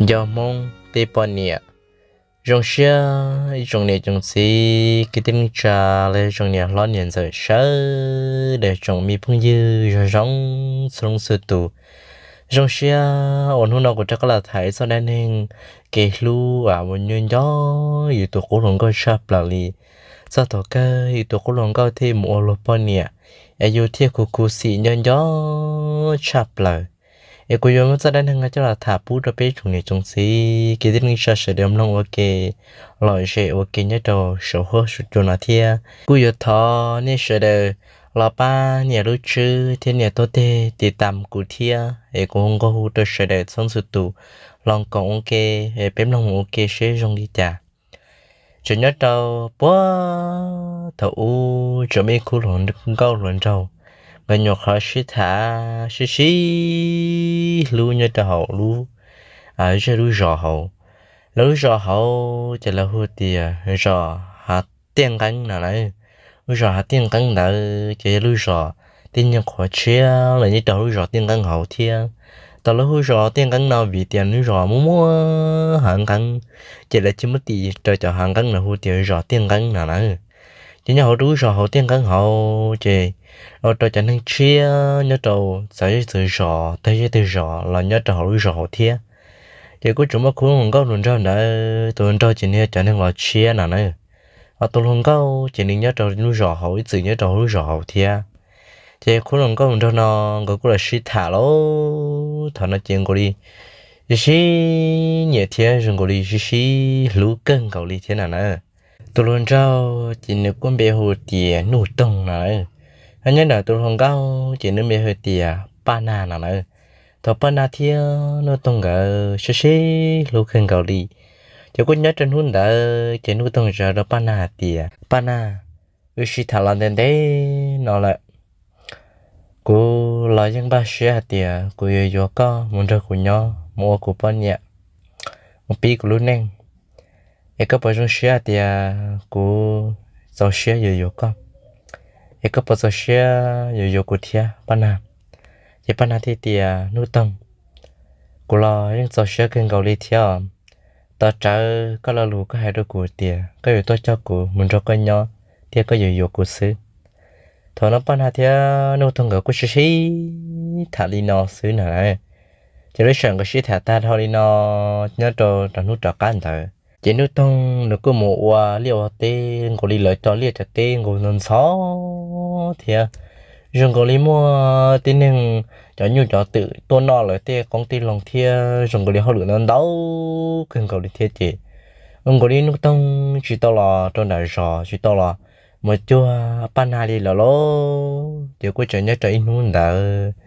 Nco Hmoob tej poj niam. Zoo siab ib tsoom niam tsoom txiv kwv tij neej tsa, los yog tsoom niam hlob niam ntxawm sawv daws, tsoom me phooj ywg zoo zoo txhua leej txhua tus. Zoo siab uas hnub no kuv rov qab los tham ib txoj dab neeg kev hlub uas nco nco yus tus qub hluas nkauj tshaj plaws li. Txog thaum kawg yus tus qub hluas nkauj thiaj mus ua luag poj niam, es yus thiaj khuv khuv xim nco nco tshaj plaws. Es kuv yuav muab txoj dab neeg no coj los tham pub rau peb tsoom niam tsoom txiv kwv tij neej tsa sawv daws mloog ua ke, lom zem ua ke nyob rau saum huab saum cua no thiab. Kuj yuav thov nej sawv daws los pab nias lub tswb thiab nias tuaj tes tiv tam kuv thiab, es kuv hu nkauj hu rau sawv daws txhua txhua tus los koom ua ke, es peb mloog mus ua ke seb zoo li cas. Tseem nyob rau puag thaum ub tseem muaj ib khub hluas nkauj hluas nraug, nkawd nyuam qhuav sib tham sib sib hlub nyob rau hauv lub, zej lub zos hauv. Lawv lub zos hauv ces lawv hu tias zos Hav Tiaj Nqeeb no na. Lub zos Hav Tiaj Nqeeb ntawd ces yog lub zos tib neeg qhuav tshiab los nyob rau lub zos Tiaj Nqeeb hauv thiab. Tau lub hu zos Tiaj Nqeeb no vim tias lub zos muaj muaj hav nqeeb, ces lawv thiaj muab tis rau cov hav nqeeb no hu tias zos Tiaj Nqeeb no na. Ces nyob hauv rau lub zos hauv Tiaj Nqeeb hauv ces ua rau cov neeg tshiab nyob rau txawv zej txawv zos, tag zej tag zos los nyob rau hauv lub zos hauv thiab. Ces kuj tseem muaj khub hluas nkauj hluas nraug ntawd, tus hluas nraug ces nws yog cov neeg los tshiab no na. Ho tus hluas nkauj ces nws nyob rau lub zos hauv, ib txwm nyob rau hauv lub zos hauv thiab. Ces khub hluas nkauj hluas nraug no nkawd kuj los sib tham lauj, thaum no ces nkaus li sib sib nyiam thiab zoo nkaus li sib sib hlub kawg nkaus li thiab no na. Tus hluas nraug ces nws kuj npe hu tias Nuj Toog no na. Ho nyob ntawm tus hluas nkauj ces nws npe hu tias Paj Nag no na. Thaum Paj Nag thiab Nuj Toog nkawd sib sib hlub kawg nkaus li, ces kuj nyob rau hnub ntawd ces Nuj Toog txawm hais rau Paj Nag hais tias, Paj Nag, wb sib tham los ntev ntev no lawm, kuv los yeej npaj siab hais tias kuv yuav yuav koj mus nrog kuv nyob, mus ua kuv poj niam, mus pib kuv lub neej. Es koj puas zoo siab hais tias kuv txaus siab yuav yuav koj? Es koj puas txaus siab yuav yuav kuv thiab Paj Nag? Ces Paj Nag thiaj tias, Nuj Toog, kuv los yeej txaus siab kawg nkaus li thiab. Tos rawv koj lo lus koj hais rau kuv tias koj yuav tuaj coj kuv mus nrog koj nyob thiab koj yuav yuav kuv xwb. Thaum no Paj Nag thiab Nuj Toog nkawd kuj sib sib tham li no xwb na. Ces lub sij hawm nkawd sib tham tag nrho li no, nyob rau rau hnub rov qab ntawd ces Nuj Toog nws kuj mus ua liaj ua teb nkaus li lawv cov liaj cov teb nkaus ntxhov ntxhov thiab. Zoo nkaus li muaj tib neeg cov nyuj cov twm tuaj noj lawv tej qoob tej loo thiab zoo nkaus li hauj lwm ntau ntau kawg nkaus li thiab ces zoo nkaus li Nuj Toog tsis tau los rau nram zos, tsis tau los mus cuag Paj Nag li lawm lauj. Ces kuj tseem nyob rau ib hnub ntawd,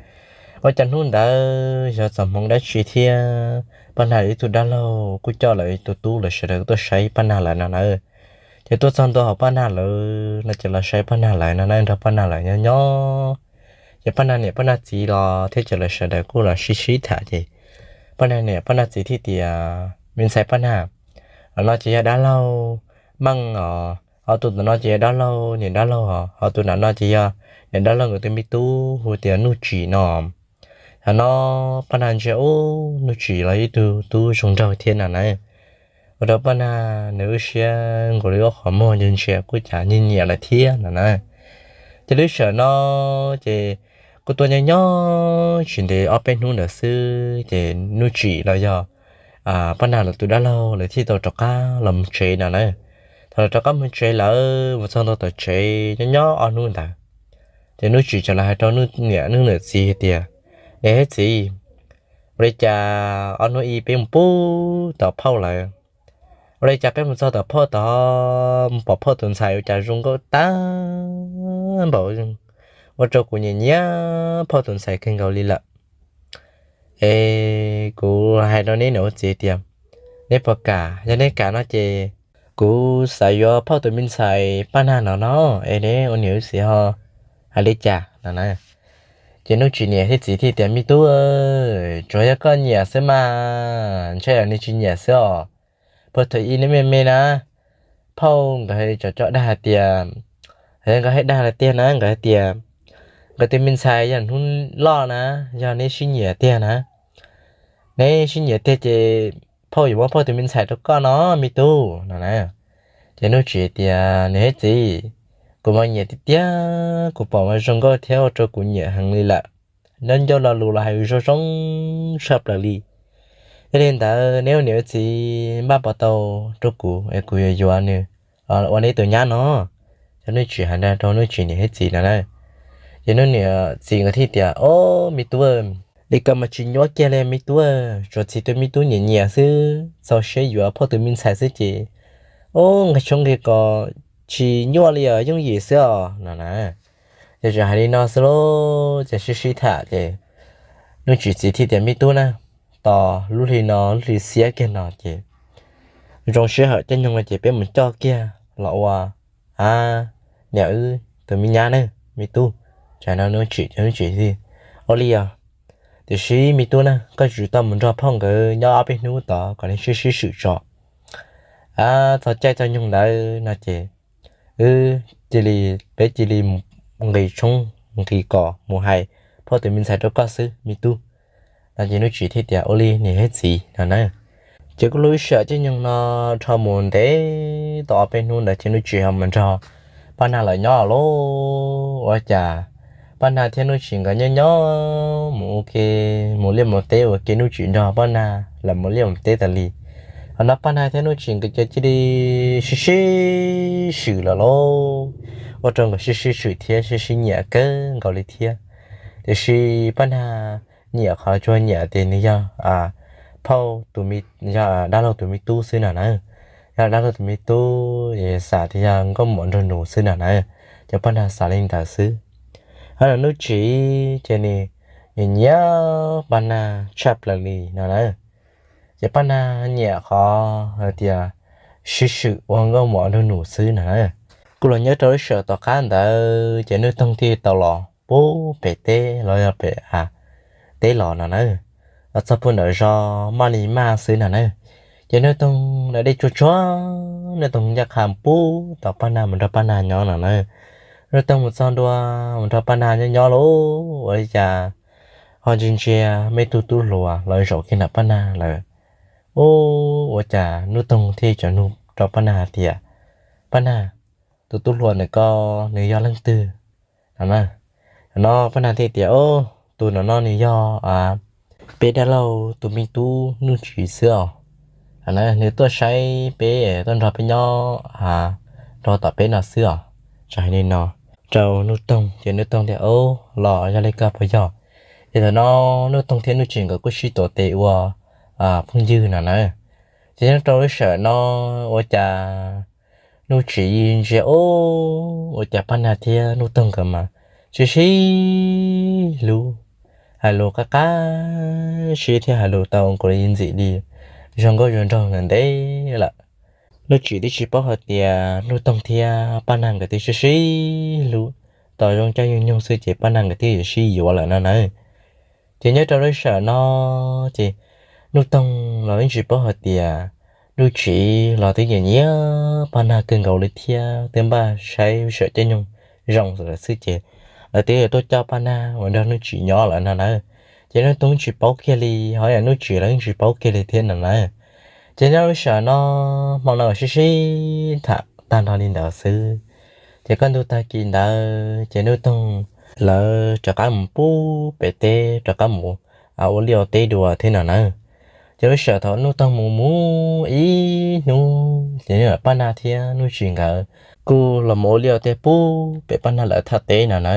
ua cas hnub ntawd yog txog hmoov dab tsi thiab Paj Nag ib tug dab laug kuj coj lawv tus tub lawv sawv daws tuaj saib Paj Nag lawm no na. Ces tuaj txog ntua hauv Paj Nag lawv no ces los saib Paj Nag lawv no na, nrog Paj Nag lawv nyob nyob. Ces Paj Nag niam Paj Nag txiv los thiab ces lawv sawv daws kuj los sib sib tham ces Paj Nag niam Paj Nag txiv thiaj tias, Me ntxhais Paj Nag, no ces yog dab laug Meej os, ho tus ntawm no ces yog dab laug niam dab laug os, ho tus nram no ces yog niam dab laug nkawd tus me tub hu tias Nuj Tsim no. Thaum no Paj Nag ntsia ub, Nuj Tsim los ib tug tub zoo nraug thiab no na, ua rau Paj Nag nws lub siab nkaus li ua qhov muag ntsia ntsia kuj cas nyiam nyiam lawm thiab no na. Ces lub sij hawm no ces kuj tuaj nyob nyob tsis ntev ob peb hnub ntawd xwb ces Nuj Tsim los yog Paj Nag lawv tus dab laug lawv thiaj tau rov qab los mus tsev no na. Thaum lawv rov qab mus tsev lawm mus txog ntua tom tsev nyob nyob ob hnub ntawd, ces Nuj Tsim txawm los hais rau Nuj niam Nuj niam txiv hais tias, E txiv, ua li cas ob hnub ib peb mus pub tom phauj lawv, ua li cas peb mus txog tom phauj tod mus pom phauj tus ntxhais ua cas zoo nkauj tag npaum, ua rau kuv nyiam nyiam phauj tus ntxhais kawg nkaus li lawm. Es kuv hais rau neb niam ua txiv tias, neb puas kam? Yog neb kam no ces kuv xav yuav phauj tus me ntxhais Paj Nag no no, es neb ua niam ua txiv ho hais li cas no na? Ces Nuj Tsim niam thiab txiv thiaj tias, Me tub, tsuas yog koj nyiam xwb mas, ntshai yog nws tsis nyiam xwb os. Puag thaum ub neb me me na, phauj nkawd cov cov dag hais tias, nkawd hais dag lawm tiag na, nkawd hais tias nkawd tus me ntxhais yog hnub loj na, yog neb sib nyiam tiag na, Neb sib nyiam tiag ces phauj yuav muab phauj tus me ntxhais rau koj no me tub no na. Ces Nuj Tsim tias, Niam thiab txiv, kuv mas nyiam tiag tiag, kuv pom mas zoo nkauj thiab ua rau kuv nyiam heev li lawm. Nyob ncauj lo lus los hais zoo zoo tshaj plaws li. Yog li ntawd neb ua niam ua txiv npaj puas tau rau kuv es kuv yuav yuav nws ua neb tus nyab no. Cov Nuj Tsim hais rau Nuj Tsim niam thiab txiv no na. Ces Nuj Tsim niam txiv nkawd thiaj tias, Ob, me tub, li ko mas tsis nyuaj kiag li me tub, tsuas txhim tus me tub nyiam nyiam xwb, txaus siab yuav phauj tus me ntxhais xwb ces, ob, nqi tshoob nqi kos tsis nyuaj li os, yooj yim xwb os no na. Ces tseem hais li no xwb lauj, ces sib sib tham ces Nuj Tsim txiv thiaj tias, Me tub na, tos lub hli no lub hli xiab kiag no ces zoo sij hawm caij nyoog no ces peb mus coj kiag los ua niam wb tus me nyab na, me tub. Ces no Nuj Tsim, Nuj Tsim thiaj, Ua li os, tiam sis me tub na, koj tsum tau mus nrog phauj nkawd nyob ob peb hnub tod kom nws sib sib swm tso. Txog caij txog nyoog ntawd no ces wb cia li, peb cia li nqis tshoob nqis kos mus hais phauj tus me ntxhais rau koj xwb me tub. No ces Nuj Tsim thiaj tias, Ua li niam thiab txiv no na. Ces kuj lub sij hawm caij nyoog no dhau mus ntev tau ob peb hnub ntawd ces Nuj Tsim ho mus nrog Paj Nag lawv nyob lauj. Ua cas Paj Nag thiab Nuj Tsim nkawd nyob nyob mus ua ke, mus liaj mus teb ua ke, Nuj Tsim nrog Paj Nag lawv mus liaj mus teb tas li. Ho no Paj Nag thiab Nuj Tsim nkawd cia li sib sib swm lawm lauj. Ua rau nkawd sib sib swm thiab sib sib nyiam kawg nkaus li thiab. Tiam sis Paj Nag nyiam qhov tsuas nyiam tias nws yog phauj, yog dab laug tus me tub xwb no na. Yog dab laug tus me tub es xav tias yog nkauj muam nraug nus xwb no na. Ces Paj Nag xav li ntawd xwb. Ho no Nuj Tsim ces nws nyiam nyiam Paj Nag tshaj plaws li no na. Ces Paj Nag nyiam qhov hais tias sib swm ua nkauj muam nraug nus xwb no na. Kuj los nyob rau lub sij hawm tom qab ntawd ces Nuj Toog thiaj tau los pub pem teb los yog pem teb los no na. Los txog puag nram zos maj li maj xwb no na. Ces Nuj Toog da dej tsuag tsuag, Nuj Toog ncaj qha pub tom Paj Nag mus nrog Paj Nag nyob no na. Nuj Toog mus txog ntua mus nrog Paj Nag nyob nyob lauj, ua li cas ho ntsia ntsia me tug tub hluas los zaum kiag nram Paj Nag lawm. Ub, ua cas Nuj Toog thiaj txawm nug rau Paj Nag hais tias, Paj Nag, tus tub hluas ntawm ko nws yog leej twg no na? No Paj Nag thiaj tias, Ub, tus no no nws yog peb dab laug tus me tub Nuj Tsim xwb os. Nws tuaj saib peb, tuaj nrog peb nyob rau tom peb no xwb os. Txawm hais li no rau Nuj Toog ces Nuj Toog tias, Ub, los yog li ko puas yog? Ces thaum no Nuj Toog thiab Nuj Tsim nkawd kuj sib tuav tes ua phooj ywg no na. Ces nyob rau lub sij hawm no ua cas Nuj Tsim ntsia ub, ua cas Paj Nag thiab Nuj Toog nkawd mas sib sib hlub, hais lus qab qab sib thiab hais lus tau nkaus li ntxim li zoo nkauj zoo nraug ntev lawm. Nuj Tsim twb tsis paub hais tias Nuj Toog thiab Paj Nag nkawd twb sib sib hlub tau zoo caij zoo nyoog xwb ces Paj Nag nkawd twb yuav sib yuav lawm no na. Ces nyob rau lub sij hawm no ces Nuj Toog los yeej tsis paub hais tias Nuj Tsim los twb nyiam nyiam Paj Nag kawg nkaus li thiab twb npaj saib sij hawm caij nyoog zoo lawm xwb ces lawv twb yuav tuaj coj Paj Nag mus nrog Nuj Tsim nyob lawm no na. Ces Nuj Toog tsis paub kiag li, ho yog Nuj Tsim los yeej tsis paub kiag li thiab no na. Ces nyob lub sij hawm no hmo no sib sib tham tag nrho li ntawd xwb. Ces kaj ntug tag kis ntawd ces Nuj Toog lawv rov qab mus pub pem teb, rov qab mus ua liaj ua teb dua thiab no na. Ces lub sij hawm thaum Nuj Toog mus mus ib hnub ces Paj Nag thiab Nuj Tsim nkawd kuj los mus ua liaj ua teb pub pem Paj Nag lawv thaj teb no na.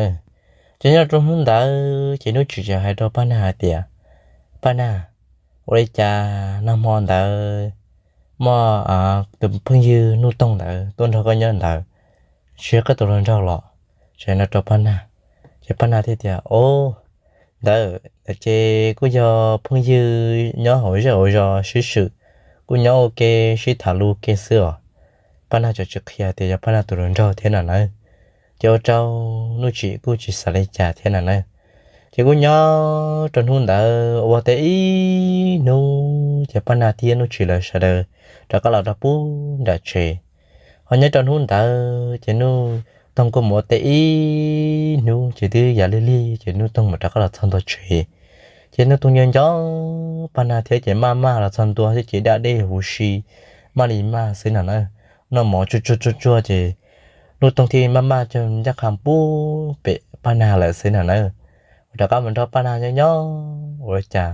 Ces nyob rau hnub ntawd ces Nuj Tsim txawm hais rau Paj Nag hais tias, Paj Nag, ua li cas nag hmo ntawd muaj tus phooj ywg Nuj Toog ntawd tuaj nrog koj nyob ntawd, tsis yog koj tus hluas nraug los? Txawm no rau Paj Nag. Ces Paj Nag thiaj tias, Ub, ntawd ces kuj yog phooj ywg nyob hauv zej hauv zos sib swm, kuj nyob ua ke sib tham lus ke xwb os. Paj Nag txawm tsis qhia tias yog Paj Nag tus hluas nraug thiab no na. Ces ua rau Nuj Tsim kuj tsis xav li cas thiab no na. Ces kuj nyob rau hnub ntawd ua teb ib hnub ces Paj Nag thiab Nuj Tsim lawv sawv daws rov qab los rau pub nram tsev. Ho nyob rau hnub ntawd ces Nuj Toog kuj mus ua teb ib hnub ces twb yav lig lig ces Nuj Toog mam rov qab los txog ntua tsev. Ces Nuj Toog nco nco Paj Nag thiab ces maj maj los txog ntua thiab ces daj dej huv si, maj li maj xwb no na. Noj mov tsuag tsuag tsuag tsuag ces Nuj Toog thiaj maj maj coj ncaj qha pub pem Paj Nag lawm xwb no na. Ua rov qab mus nrog Paj Nag nyob nyob ua li cas,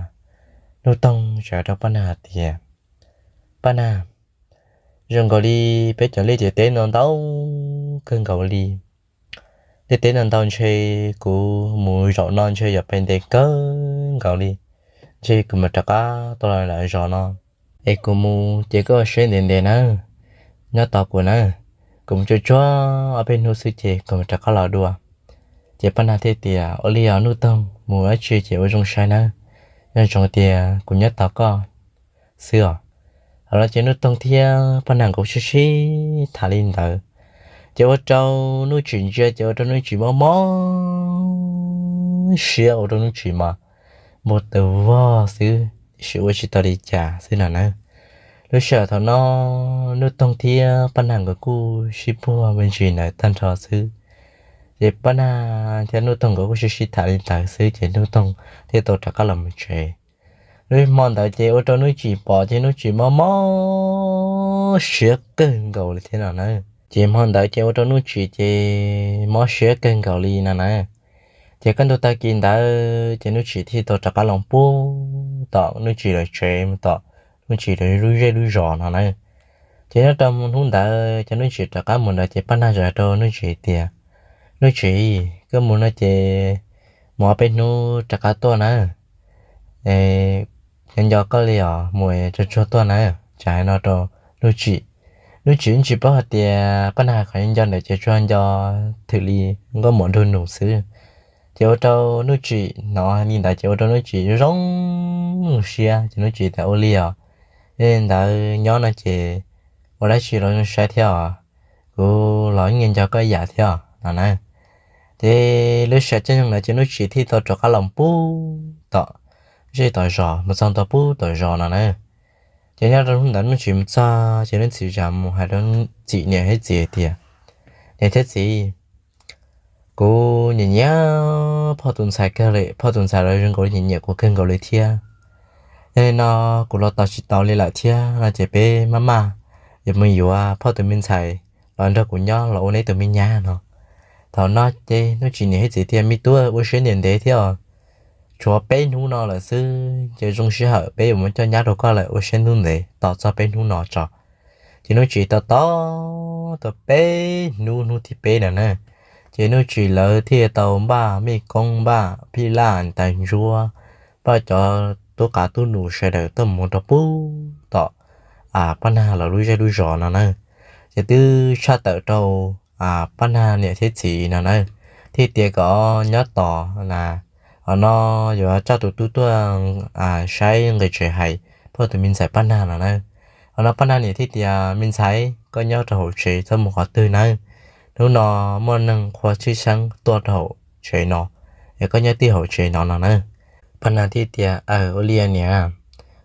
Nuj Toog txawm hais rau Paj Nag hais tias, Paj Nag, zoo nkaus li peb cov liaj ciam teb no ntau kawg nkaus li. Liaj teb no ntau ntshe kuv mus zaum no ntshe yuav pes ntev kawg nkaus li. Ntshe kuv mam rov qab tuaj los lawm zos no es kuv mus ces koj ua siab ntev ntev nawb, nyob tos kuv nawb. Kuv mus tsuag tsuag ob peb hnub xwb ces kuv mam rov qab los dua. Ces Paj Nag thiaj tias, Ua li os Nuj Toog, mus dab tsi ces ua zoo saib nawb, nco ntsoov tias kuv nyob tos koj xwb os. Thaum no ces Nuj Toog thiab Paj Nag nkawd sib sib tham li ntawd, ces ua rau Nuj Tsim ntsia ces ua rau Nuj Tsim mob mob siab, ua rau Nuj Tsim mas npau taws vog xwb, tab sis ua tsis tau li cas xwb no na. Lub sij hawm thaum no Nuj Toog thiab Paj Nag nkawd kuj sib puag me ntsis ntawd tag nrho xwb. Ces Paj Nag thiab Nuj Toog nkawd kuj sib sib tham li ntawd xwb ces Nuj Toog thiaj tau rov qab los mus tsev. Lub hmo ntawd ces ua rau Nuj Tsim pom ces Nuj Tsim mob mob siab kawg nkaus li thiab no na. Ces hmo ntawd ces ua rau Nuj Tsim ces mob siab kawg nkaus li no na. Ces kaj ntug tag kis ntawd ces Nuj Tsim thiaj tau rov qab los pub tom Nuj Tsim lawv tsev mus tom Nuj Tsim lawv lub zej lub zos no na. Ces nyob rau hnub ntawd ces Nuj Tsim rov qab mus ntawd ces Paj Nag txawm hais rau Nuj Tsim tias, Nuj Tsim, koj mus no ces mus ob peb hnub rov qab tuaj na. Nco nco koj li os, mus tsuag tsuag tuaj na. Txawm hais no rau Nuj Tsim. Nuj Tsim tsis paub hais tias Paj Nag hais qhov nco ntawd ces tsuas nco thwm li nkauj muam nraug nus xwb. Ces ua rau Nuj Tsim hnov li ntawd ces ua rau Nuj Tsim zoo siab ces Nuj Tsim tias, Ua li os, li ntawd nyob no ces ua dab tsi los zoo saib thiab os, kuv los yeej nco koj ib yam thiab no na. Ces lub sij hawm caij nyoog ntawd ces Nuj Tsim thiaj tau rov qab los pub tom zej tom zos, mus txog ntua pub tom zos no na. Ces nyob rau hnub ntawd Nuj Tsim mus txog ces Nuj Tsim txawm mus hais rau Nuj Tsim niam thiab txiv hais tias, Niam thiab txiv, kuv nyiam nyiam phauj tus ntxhais kawg li, phauj tus ntxhais los zoo nkaus li nyiam nyiam kuv kawg nkaus li thiab. Yog li no kuv los tos tsis tau li lawm thiab no ces peb maj maj yuav mus yuav phauj tus me ntxhais los nrog kuv nyob los ua neb tus me nyab no. Thaum no ces Nuj Tsim niam thiab txiv tias, Me tub, ua siab ntev ntev thiab os, tshuav peb hnub no lawm xwb ces zoo sij hawm peb yuav mus coj nyab rau koj lawm, ua siab ntev ntev tos txog peb hnub no tso. Ces Nuj Tsim tos tos tau peb hnub, hnub thib peb no na, ces Nuj Tsim lawv thiaj tau npaj mej koob, npaj phij laj, tais ntsuab, npaj cov tub qav tub nus sawv daws tuaj mus rau pub tom Paj Nag lawv lub zej lub zos no na. Ces twb tshaj tawm rau Paj Nag niam thiab txiv no na, thiaj tias kom nyob tos na, hov no yuav tsa tus tub tuaj saib nqis tsev hais phauj tus me ntxhais Paj Nag no na. Hov no Paj Nag niam thiaj tias, Me ntxhais, koj nyob rau hauv tsev txhob mus qhov twg nawb, hnub no muaj neeg qhua tshwj xeeb tuaj rau hauv tsev no, es koj nyob tij hauv tsev no no na. Paj Nag thiaj tias, Aws, ua li niam.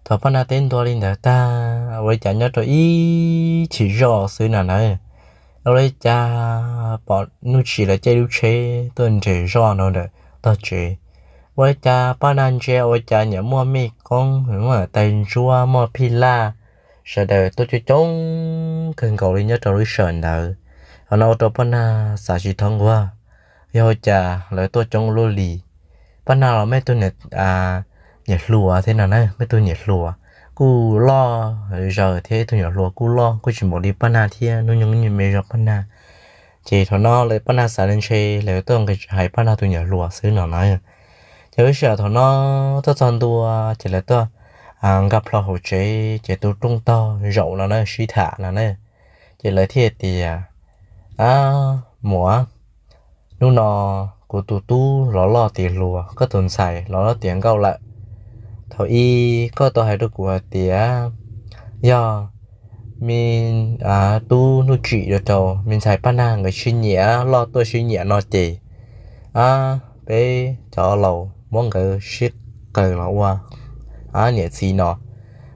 Thaum Paj Nag teb ntua li ntawd tag, ua li cas nyob rau ib chim zoj xwb no na, ua li cas pom Nuj Tsim lawv caij lub tsheb tuaj nres zoj no ntawm tog tsev. Ua li cas Paj Nag ntsia ua cas nyiam muaj mej koob, muaj tais ntsuab, muaj phij laj, sawv daws tuaj coob coob kawg nkaus li nyob rau lub sij hawm ntawd. Hov no ua rau Paj Nag xav tsis thoob nquag, yog ua cas lawv tuaj coob luaj li. Paj Nag los mej tug niam hluas thiab no na, mej tug niam hluas kuj loj zaws thiab, ib tug niam hluas kuj loj, kuj tsis npaum li Paj Nag thiab, hnub nyoog me zog Paj Nag. Ces thaum no lawv Paj Nag xav li ntshe lawv tuaj nqis tsev hais Paj Nag tus niam hluas xwb no na. Ces lub sij hawm thaum no tuaj txog ntua ces lawv tuaj nkag plho hauv tsev ces tu rooj tog zaum no na, sib tham no na. Ces lawv thiaj tias, Muam, hnub no kuv tus tub los loj tiav hluas, koj tus ntxhais los loj tiav nkauj lawm. Thaum ub koj tau hais rau kuv hais tias yog me tub Nuj Tsim rau me ntxhais Paj Nag nkawd sib nyiam, loj tuaj sib nyiam no ces peb cov laus muab nkawd sib qawm los ua niam txiv no.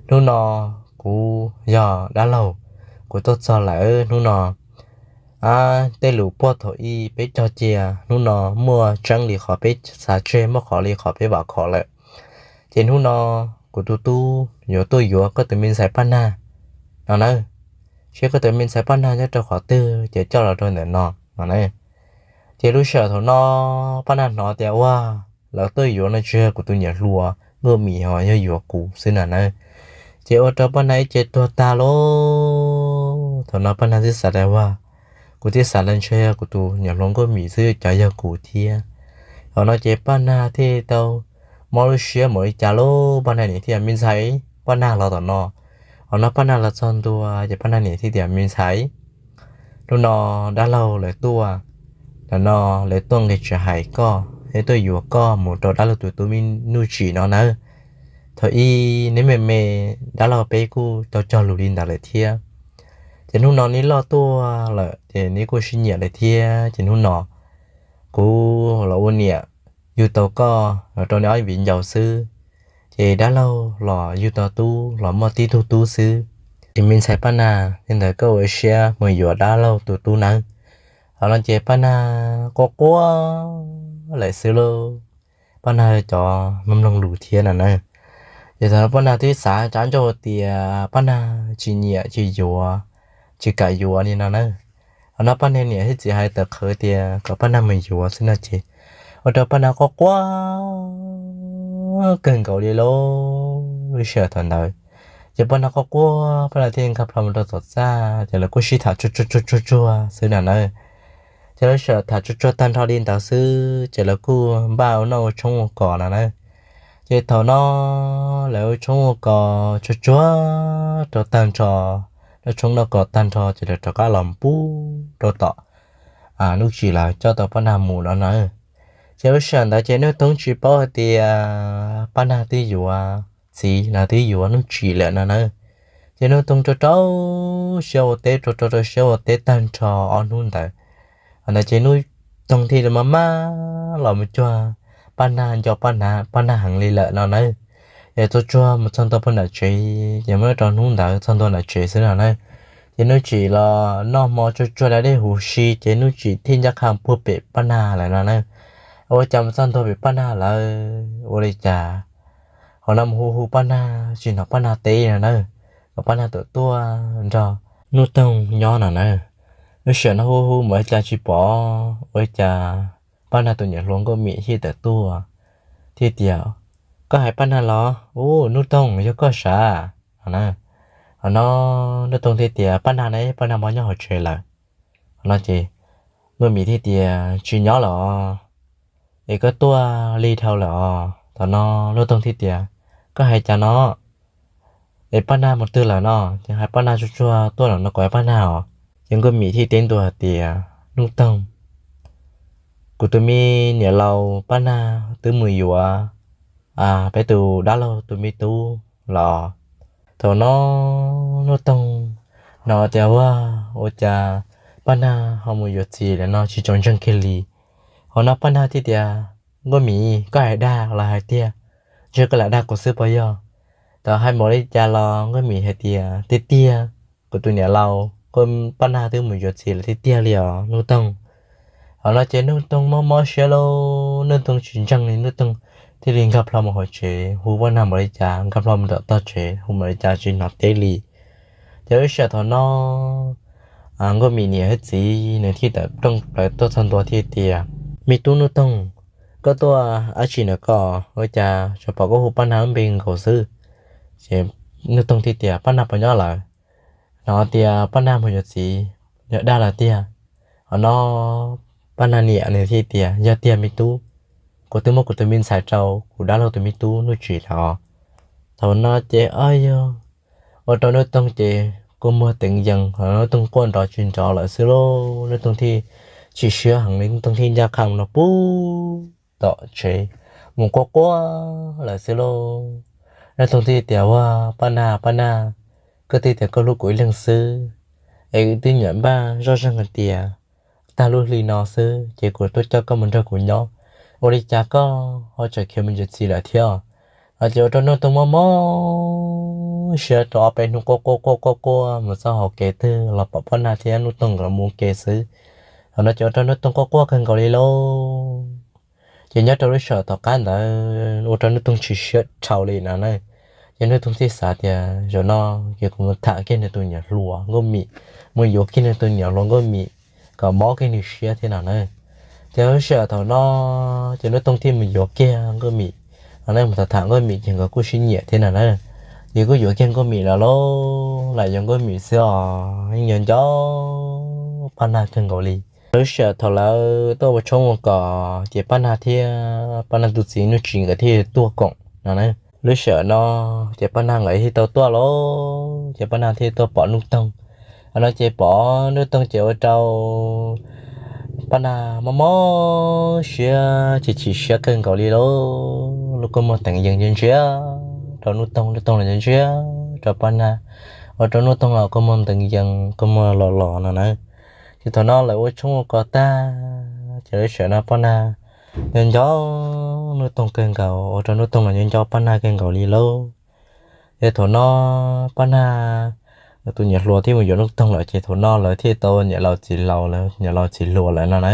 Hnub no kuv yog dab laug, kuv tuaj txog lawm, hnub no tej lus puag thaum ub peb cog cia, hnub no muaj tseeb li qhov peb xav tseg, muaj qhov li qhov peb vam khom lawm. Ces hnub no kuv tus tub yuav tuaj yuav koj tus me ntxhais Paj Nag no na, seb koj tus me ntxhais Paj Nag nyob rau qhov twg ces coj los rau ntawm no no na. Ces lub sij hawm thaum no Paj Nag hnov tias ua, lawv tuaj yuav no tsis yog kuv tus niam hluas Nkauj Mim ho yog yuav kuv xwb na na. Ces ua rau Paj Nag ib ce tuag tag lauj. Thaum no Paj Nag thiaj xav tias ua, kuv thiaj xav tias ntshe yog kuv tus niam hluas Nkauj Mim xwb, cas yog kuv thiab. Thaum no ces Paj Nag thiaj tau mob lub siab mus li cas lauj, Paj Nag niam thiaj tias me ntxhais, Paj Nag los tom no. Thaum no Paj Nag los txog ntua ces Paj Nag niam thiaj tias me ntxhais, hnub no dab laug lawv tuaj, hnub no lawv tuaj nqis tsis hais koj, lawv tuaj yuav koj mus rau dab laug tus tub me Nuj Tsim no nawb. Thaum ub neb me me, dab laug peb kuj tau cog lus li ntawd lawm thiab. Ces hnub no neb loj tuaj lawm ces neb kuj sib nyiam lawm thiab, ces hnub no kuv los ua niam yug tau koj los rau neb ob viv ncaus xwb, ces dab laug los yug tau tub los muaj tib tug tub xwb. Ces me ntxhais Paj Nag, li ntawd koj ua siab mus yuav dab laug tus tub nawb. Thaum no ces Paj Nag quaj quaj lawm xwb lauj. Paj Nag cov mloog lus thiab no na. Ces thaum no Paj Nag twb xav tsav ncauj tias Paj Nag tsis nyiam tsis yuav, tsis kam yuav li no na. Thaum no Paj Nag niam thiab txiv hais tawm qhawv tias kom Paj Nag mus yuav xwb no ces ua rau Paj Nag quaj quaj kawg nkaus li lauj. Lub sij hawm thaum ntawd ces Paj Nag quaj quaj, Paj Nag thiaj nkag plho mus rau tom txaj, ces lawv kuj sib tham tsuag tsuag tsuag tsuag xwb na na. Ces lub sij hawm tham tsuag tsuag tag nrho li ntawd xwb ces lawv kuj npaj ua noj ua tshoob ua kos no na. Ces thaum no lawv ua tshoob ua kos tsuag tsuag rau tag nrho, noj tshoob noj kos tag nrho ces lawv rov qab los pub rau tom Nuj Tsim lawv coj tau Paj Nag mus no na. Ces lub sij hawm ntawd ces Nuj Toog tsis paub hais tias Paj Nag twb yuav txiv los twb yuav Nuj Tsim lawm no na. Ces Nuj Toog rau rau siab ua teb, rau rau rau siab ua teb tag nrho ob hnub ntawd. Thaum ntawd ces Nuj Toog thiaj li maj maj los mus cuag Paj Nag, nco Paj Nag, Paj Nag heev li lawm no na. Ces txog tsuag mus txog ntua puag nram tsev, ces muaj rau hnub ntawd txog ntua nram tsev xwb no na. Ces Nuj Tsim los noj hmo tsuag tsuag da dej huv si ces Nuj Tsim thiaj ncaj qha puag pem Paj Nag lawm no na. Ua cas mus txog ntua pem Paj Nag lawm ua li cas, ho no mus hu hu Paj Nag tsis hnov Paj Nag teb no na, kom Paj Nag tuaj tuaj nrog Nuj Toog nyob no na. Lub sij hawm no hu hu mus ua cas tsis pom, ua li cas Paj Nag tus niam hluas Nkauj Mim thiaj tawm tuaj thiaj tias, koj hais Paj Nag los? Ub, Nuj Toog, yog koj sav no na. Ho no Nuj Toog thiaj tias Paj Nag ne, Paj Nag mob nyob hauv tsev lawm. Ho no ces Nkauj Mim thiaj tias tsis nyob lawm os, es koj tuaj lig dhau lawm os. Thaum no Nuj Toog thiaj tias koj hais cas no, es Paj Nag mus twg lawm no, ces hais Paj Nag tsuag tsuag tuaj lawm no kom Paj Nag os. Ces Nkauj Mim thiaj teb ntua hais tias Nuj Toog, kuv tus me niam laus Paj Nag twb mus yuav peb tus dab laug tus me tub los. Thaum no Nuj Toog hnov tias ua, ua cas Paj Nag ho mus yuav txiv lawm no tsis tshua ntseeg kiag li. Ho no Paj Nag thiaj tias Nkauj Mim, koj hais dag los hais tiag? Ntshe koj lam dag kuv xwb puas yog? Thaum hais npaum li cas los Nkauj Mim hais tias tiag tiag, kuv tus niam laus Paj Nag twb mus yuav txiv lawm tiag tiag li os Nuj Toog. Ho no ces Nuj Toog mob mob siab lauj, Nuj Toog tsis ntseeg li, Nuj Toog thiaj li nkag plho mus hauv tsev hu Paj Nag npaum li cas, nkag plho mus tom tog tsev hu npaum li cas tsis hnov teb li. Ces lub sij hawm thaum no Nkauj Mim niam thiab txiv nws thiaj tawm rooj plaws tuaj txog ntua thiaj tias, me tub Nuj Toog, koj tuaj dab tsi ntawm ko? Ua cas tsuas pom koj hu Paj Nag lub npe nkaus xwb? Ces Nuj Toog thiaj tias Paj Nag puas nyob lawm? Hnov tias Paj Nag mus yuav txiv, yog dag lawm tiag. Ho no Paj Nag niam nws thiaj tias yog tiag me tub, kuv twb muab kuv tus me ntxhais rau kuv dab laug tus me tub Nuj Tsim lawm os. Thaum no ces o yog ua rau Nuj Toog ces kua muag teev yees, Nuj Toog quaj nrov tsis nrov lawm xwb lauj. Nuj Toog thiaj chim siab heev li, Nuj Toog thiaj ncaj qha mus rau puag tom tsev mus quaj quaj lawm xwb lauj. Nuj Toog thiaj tias ua Paj Nag, Paj Nag, koj twb tias koj hlub kuv ib leeg xwb, es kuv twb nyiam npaj zoj zeeg hais tias tag lub hli no xwb ces kuv tuaj coj koj mus nrog kuv nyob, ua li cas koj ho tseem khiav mus yuav txiv lawm thiab? Ces ua rau Nuj Toog mob mob siab rau ob peb hnub quaj quaj quaj quaj quaj mus txog hauv kev twg los pom Paj Nag thiab Nuj Toog nkawd mus ua ke xwb. Thaum no ces ua rau Nuj Toog quaj quaj kawg nkaus li lauj. Ces nyob rau lub sij hawm tom qab ntawd ua rau Nuj Toog tsis siab dhau li no na. Ces Nuj Toog thiaj xav tias zaum no ces kuv mus tham kiag nws tus niam hluas Nkauj Mim, mus yuav kiag nws tus niam hluas Nkauj Mim kom mob kiag nws siab thiab no na. Ces lub sij hawm thaum no ces Nuj Toog thiaj mus yuav kiag Nkauj Mim no na, mus tham tham Nkauj Mim ces nkawd kuj sib nyiam thiab no na. Ces kuj yuav kiag Nkauj Mim los lauj, lam yuav Nkauj Mim xwb os yeej nco nco Paj Nag kawg nkaus li. Lub sij hawm thaum lawv tuaj ua tshoob ua kos ces Paj Nag thiab Paj Nag tus txiv Nuj Tsis nkawd thiaj tuaj koom no na. Lub sij hawm no ces Paj Nag nkawd thiaj tau tuaj lauj, ces Paj Nag thiaj tuaj pom Nuj Toog. Hos no ces pom Nuj Toog ces ua rau Paj Nag mob mob siab ces chim siab kawg nkaus li lauj. Lub kua muag teev yees ntsia ntsia rau Nuj Toog, Nuj Toog los ntsia ntsia rau Paj Nag, ua rau Nuj Toog los kua muag teev yees, kua muag los los no na. Ces thaum no lawv ua tshoob ua kos tag ces lub sij hawm no Paj Nag nco nco Nuj Toog kawg nkaus, ua rau Nuj Toog los nco nco Paj Nag kawg nkaus li lauj. Ces thaum no Paj Nag tus niam hluas thiaj mus yuav Nuj Toog lawm, ces thaum no lawv thiaj tau niam laus txiv laus, niam laus txiv hluas lawm no na.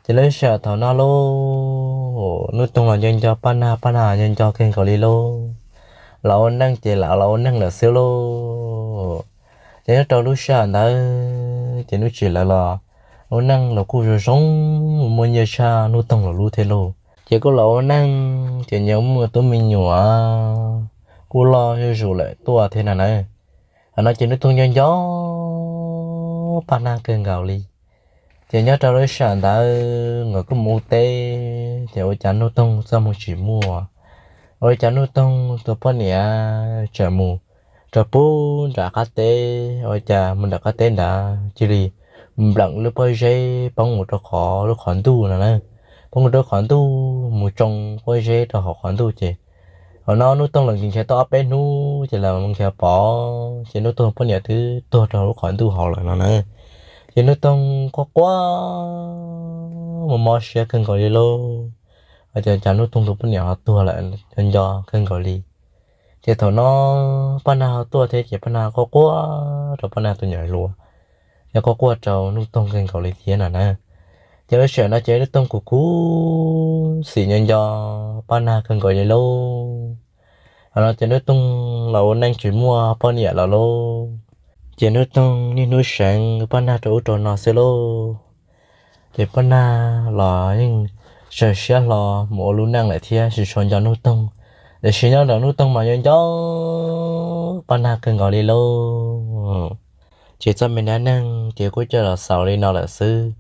Ces lub sij hawm thaum no lauj, Nuj Toog los nco nco Paj Nag, Paj Nag nco nco kawg nkaus li lauj. Los ua neej ces lam los ua neej lawm xwb lauj. Ces nyob rau lub sij hawm ntawd ces Nuj Tsis lawv los ua neej los kuj zoo zoo, muaj nyiaj tshaj Nuj Toog lawv lub thiab lauj. Ces kuj los ua neej ces nyias muaj tub me nyuam kuj loj zuj zus lawm tuaj thiab no na. Hos no ces Nuj Toog nco nco Paj Nag kawg nkaus li. Ces nyob rau lub sij hawm ntawd nkawd kuj mus ua teb, ces ua cas Nuj Toog txoj hmoo tsis muaj, ua li cas Nuj Toog tus poj niam tseem mus rau pub nram qab teb, ua cas mus nram qab teb ntawd cia li npleem lub pob zeb poob mus rau qhov lub qhov ntuj no na. Poob mus rau qhov ntuj mus tsoo pob zeb rau hauv qhov ntuj ces, hos no Nuj Toog lawv nkaus nkaus tau ob peb hnub ces lawv nkaus pom ces Nuj Toog poj niam twb tuag rau lub qhov ntuj hauv lawm no na. Ces Nuj Toog quaj quaj mob mob siab kawg nkaus li lauj. Ua cas Nuj Toog tus poj niam ho tuag lawm, nco nco kawg nkaus li. Ces thaum no Paj Nag ho tuaj thiab ces Paj Nag quaj quaj rau Paj Nag tus niam hluas, yog quaj quaj rau Nuj Toog kawg nkaus li thiab no na. Ces lub sij hawm no ces Nuj Toog kuj khuv xim nco nco Paj Nag kawg nkaus li lauj. Hos no ces Nuj Toog los ua neej tsis muaj poj niam lawm lauj. Ces Nuj Toog niaj hnub seev Paj Nag rau ub rau no xwb lauj. Ces Paj Nag los yeej sawv siab hlo mus ua lub neej lawm thiab tsis tshua nco Nuj Toog. Tiam sis nyob ntawm Nuj Toog mas nco nco Paj Nag kawg nkaus li lauj. Ces txoj me dab neeg ces kuj coj los xaus li no lawm xwb.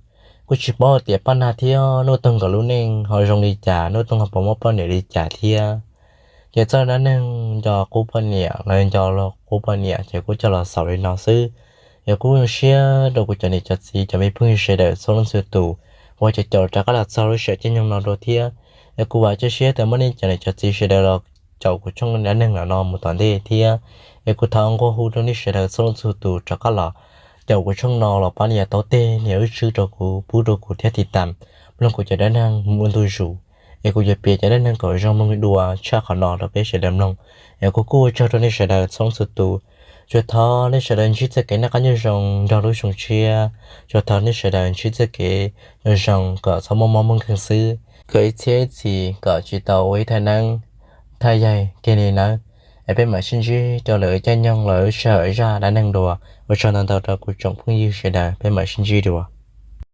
Kuj tsis paub hais tias Paj Nag thiab Nuj Toog nkawd lub neej ho zoo li cas, Nuj Toog ho puas muaj poj niam li cas thiab. Ces txoj dab neeg nco qub poj niam los nco qub poj niam ces kuj coj los xaus li no xwb. Yog kuj zoo siab rau kuv cov niam cov txiv cov me phooj ywg sawv daws txhua leej txhua tus uas cov caum rov qab los txog lub sij hawm caij nyoog no dua thiab. Yog kuv vam thiab cia siab tias muaj nej cov niam cov txiv sawv daws los caum kuv tshooj dab neeg no mus tom ntej thiab. Yog kuv thov nqua hu rau nej sawv daws txhua leej txhua tus rov qab los caum kuv tshooj no los pab nias taub teg nias lub tswb rau kuv, pub rau kuv thiab tiv tam mloog kuv cov dab neeg mus ua ntu zus. Es kuv yuav piav cov dab neeg kom zoo mloog dua tshaj qhov no rau peb sawv daws mloog. Es kuv kuj ua tsaug rau nej sawv daws txhua leej txhua tus. Tsuas thov nej sawv daws ntsib txoj kev noj qab nyob zoo nrog lub xyoo tshiab. Tsuas thov nej sawv daws ntsib txoj kev nyob zoo kom txhob muaj mob muaj nkeeg xwb, kom ib txhiab ib txhis kom tsis tau ua ib thaj neeb thaj yaig kiag li nawb. Es peb mam sib ntsib rau lwm caij nyoog los lub sij hawm zaj dab neeg dua. Ua tsaug ntau ntau rau kuv tsoom phooj ywg sawv daws, peb mam sib ntsib dua.